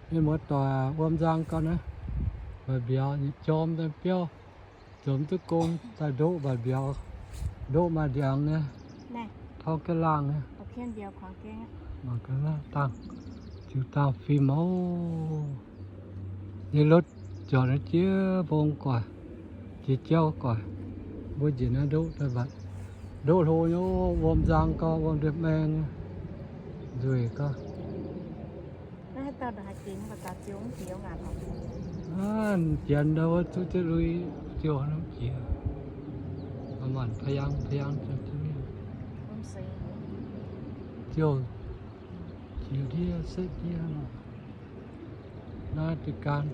Mienh muoz-doic, wuom nzang gau naaiv, mba'biaux nyei jorm daaih biauv, zoux mv duqv gong daaih ndoqv mba'biaux, ndoqv maaih ndiangx nyei, tauv ga'laangh nyei, mangc ga'naaiv dangh, ziux dangh fim oc. Nyei lotv jauc naaiv jiex mbong guaic, jiex jauv guaic, mbuo njiec naaiv ndoqv daaih mbatc, ndoqv hlo nyei, wuom nzang gau, wuom ndiev maeng nyei, nzueic gau. Aav, janx ndau wuov zuqc jienv lui ziouc norm jiex, maanc pa'yang pa'yang ziouc jienv mingh. Ziouc jiex ndiev setv ndiev nor. Naaiv deix gaanv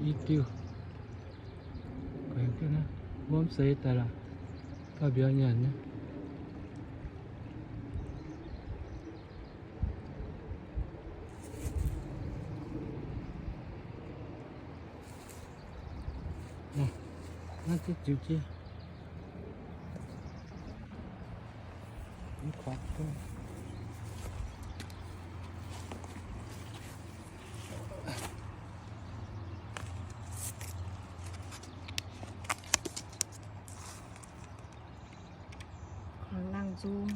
i diuh. Wuom seix daaih laaix, gauh mbiauz nyanc nyei. Naaiv ziouc jiez. Kuangx laangh nzung.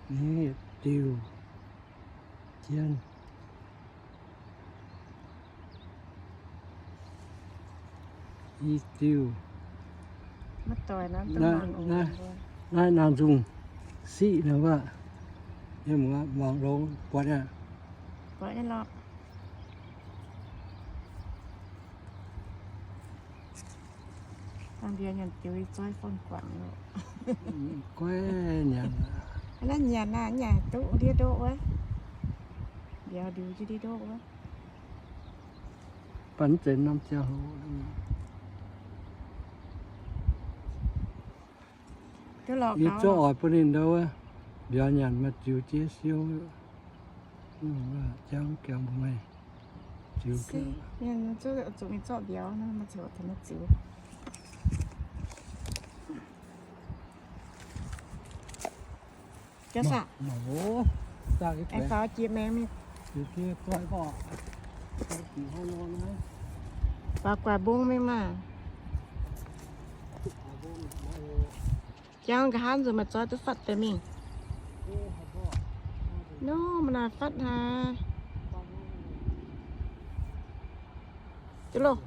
Naaiv diuh jienv. I diuh. Naaiv, naaiv, naaiv laangh nzung siqv nor wuov. Yie mbuo mangc longx buatc aqv. Buatc nyei lorqc. Dangh mbiauz nyanc diuh, zoi fon guangc loh. Guai nyanc. Naaiv nyanc naaiv, nyanc duqv ndiev ndoqv wuov. Mbiauz ndiux jienv ndiev ndoqv wuov. Baac mv zeiz norm ziangh hoc. Yie zorqv oix bun ninh ndau wuov, mbiauz nyanc maaih ziux jiex siou. Jangv gaengh mbuo maaih ziux. Mienh zuqc mingh zorqv mbiauz, maiv ziux taux maiv ziux. Faaux jiex maengx mingh. Faaux guaax mbong mingh maah. Jangv nqa'haav nzunc maaih zoi duqv fatv deix mingh. Nov, maaih naaic fatv haic. Duqv loh.